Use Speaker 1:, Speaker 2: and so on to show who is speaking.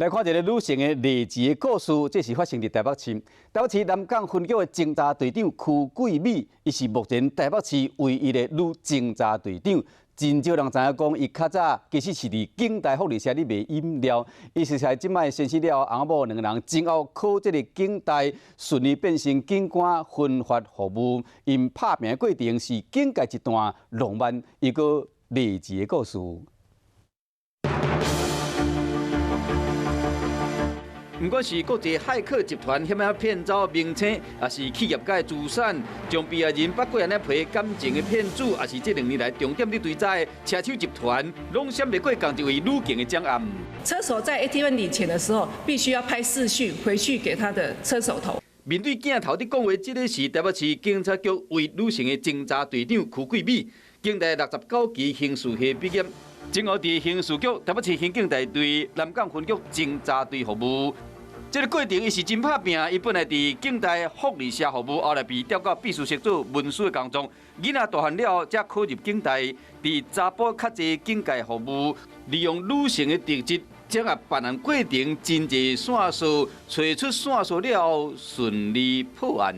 Speaker 1: 來看一個女性的勵志的故事，這是發生佇台北市。台北市南港分局的偵查隊長柯桂美，伊是目前台北市唯一的女偵查隊長。真少人知影講，伊較早其實是佇警大福利社咧賣飲料。伊熟似這擺先生了後，翁某兩个人前後考這个警大，順利變成警官，分發服務。𪜶拍拚的過程是警界一段浪漫又閣勵志的故事。
Speaker 2: 毋管是國際駭客集團遐物騙走明星，抑是企業界資產，將被害人綁過按呢賠感情的騙子，抑是這兩年來重點佇追查的車手集團，攏閃袂過仝一位女警的掌握。
Speaker 3: 車手在 ATM 領錢的時候，必須要拍視訊回去給他的車手頭。
Speaker 2: 面對鏡頭佇講話，這个是台北市警察局唯女性的偵查隊長柯桂美，警大69期刑事系畢業。前後佇刑事局台北市刑警大隊南港分局偵查隊服務。這个過程伊是真拍拚，伊本來佇警大福利社服務，後來被調到秘書室做文書的工作。囡仔大漢了後，才考入警大，佇查埔較濟警界服務，利用女性的特質，掌握辦案過程真濟線索，揣出線索了後，順利破案。